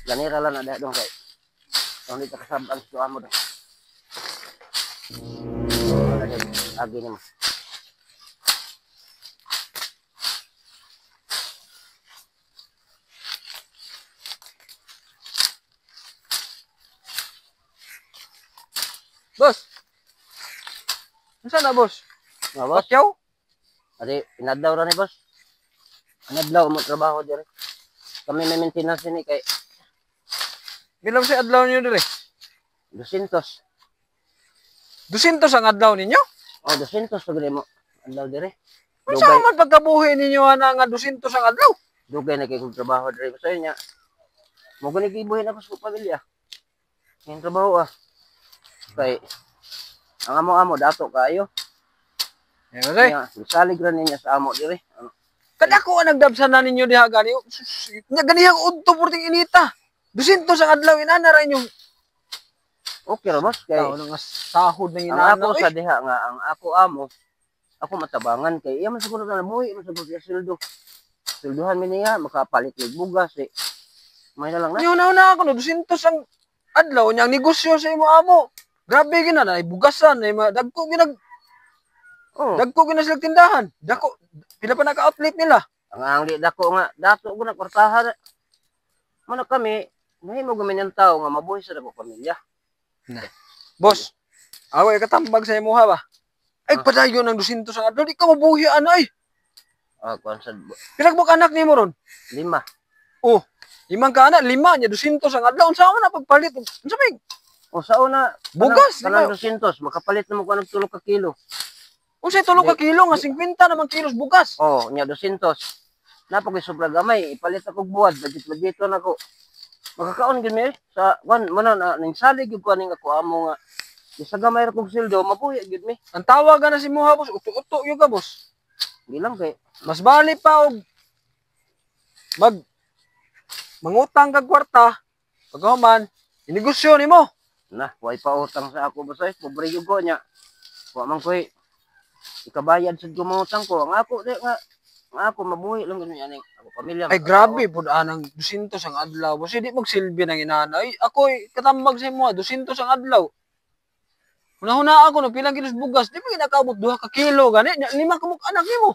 Ganira lang na dong kay. Kung di ta kasabang sa amo dong. Wala din agi nimo. Boss. Unsa na, boss? Nga boss, Pakyaw? adi inadlaw ra ni boss. Inadlaw mo trabaho dire. Kami may maintenance ni kay Bilang sa adlaw ninyo dire? 200. 200 ang adlaw ninyo? Oh, 200 pag mo adlaw dire. Unsa Dugay, man pagkabuhi ninyo ana nga 200 ang adlaw? Dugay na kay kong trabaho dire sa niya. Mo gani gibuhin ako sa pamilya. Yung trabaho ah. Kay ang amo-amo dato kaayo. Eh, boss, eh. Nya, gisalig ra niya sa amo dire. Ano, Kadako ang nagdabsan na ninyo diha gani. Sus, nya ganihang udto porting inita. 200 ang adlaw inana ra inyong Okay ra boss kay tao nga sahod ng ang inana. ako Oy. sa diha nga ang ako amo ako matabangan kay iya man siguro na buhi man siguro siya sweldo. Sweldohan mi niya makapalit og bugas eh. May na lang na. Niyo na una ako no 200 ang adlaw nya ang negosyo sa imo amo. Grabe gina na bugasan ay dagko ginag Oh, dagko gina sila tindahan. Dako pila pa naka outlet nila. Ang di dako nga dato ko na kwartahan. Muna kami nahimo gami ng tao nga mabuhi sa dako pamilya. Boss, ako ay katambag sa imuha ba? Ay, padayon ang 200 ang adlaw, di ka mabuhi ana ay. Ah, kuan sa Pila ka anak nimo ron? 5. Oh, limang ka anak, 5 nya 200 ang adlaw. Unsa man na pagpalit? Unsa may O sa una, bugas, di kanang ba? 200 makapalit na mo kuan og 3 ka kilo. Unsay 3 ka kilo nga 50 naman kilos bugas. Oh, nya 200. Napakoy sobra gamay, ipalit ako og buwad, budget-budgeton ako. Makakaon gyud mi sa kuan mo na ning salig gyud ko aning ako amo nga isa gamay ra kog sweldo, mabuhi gyud mi. Ang tawag na si imuha boss, uto-uto gyud ka boss. Di lang kay Mas bali pa og mag mangutang kag kwarta pagkahuman inegosyo nimo. Na way pa utang sa ako boss ay, pobre gyud ko nya. Wa man koy ikabayad sad ko mga utang ko. Ang ako di nga ang ako mabuhi lang gyud mi aning ako pamilya. Ay grabe pud anang 200 ang adlaw boss, di magsilbi ng inana. Ay ako katambag sa imo 200 ang adlaw. Hunahuna ako no pilang kilos bugas, di ba ginakaabot 2 ka kilo gani, nya 5 ka muk anak nimo.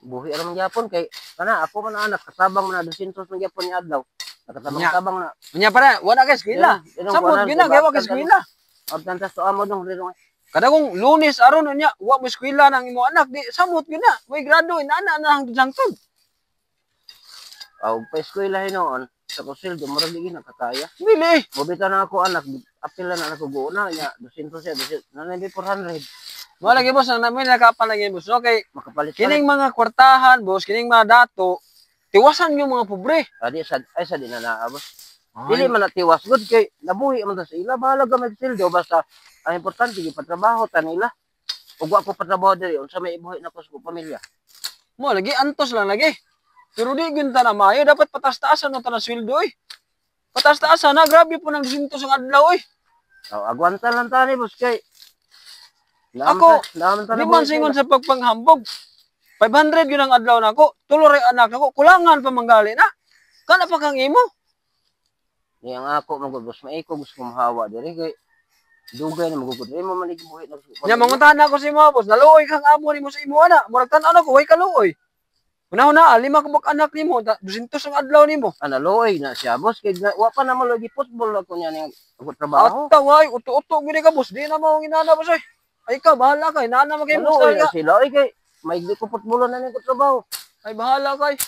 Buhi ra man gyapon kay kana ako man anak katabang man na 200 man gyapon ni adlaw. Nakatabang-tabang na. Nya para wala kay eskwela. Samot Samot gina kay wa kay eskwela. Abtan ta sa amo dong diri. Kada kung Lunes aron nya wa mo eskwela nang imo anak di samot gina. Way grado inana na ang hangtod. Aw pa eskwela hinuon sa ko sweldo murag di gina kakaya. Dili. Mobita na ako anak, apil na ako guuna nya 200 siya 200 na 400. Mo lagi boss ang namin nakapalagi boss. Okay, Makapalit kining mga kwartahan boss, kining mga dato, tiwasan yung mga pobre. Adi sa ay sa di na naa boss. Dili man na tiwas gud kay nabuhi man ta sa ila, bahala ka magsildo basta ang importante gipatrabaho ta nila. Ug wa ko patrabaho diri unsa may ibuhi nako sa pamilya. Mo lagi antos lang lagi. Pero di gyud ta na maayo, dapat patas-taasan no ta na sweldo oy. Patas-taasan na grabe po ng 200 ang adlaw oy. Oh, agwanta lang ta ni boss kay Ako, naman ta di man singon sa pagpanghambog. 500 yun ang adlaw nako. Tulo ray anak nako, kulangan pa manggali na. Kana pa kang imo. Ni ang ako magud boss maiko gusto ko mahawa diri kay dugay na magugod. Diri mo man ibuhi na sa Nya manguntahan ako sa imo boss, naluoy kang amo nimo sa imo ana. Murag tan-aw nako way kaluoy. Una-una, 5 ka buok anak nimo, 200 ang adlaw nimo. Ah, naluoy na siya boss kay wa pa na mo lagi football ako niya ning ako trabaho. Atta way, uto-uto gyud ka boss, di na mao ang inana boss oy. Ay ka bahala ka, inana man kay boss Naluoy na talaga. sila oy kay may di ko football na ning ko trabaho. Ay bahala kay.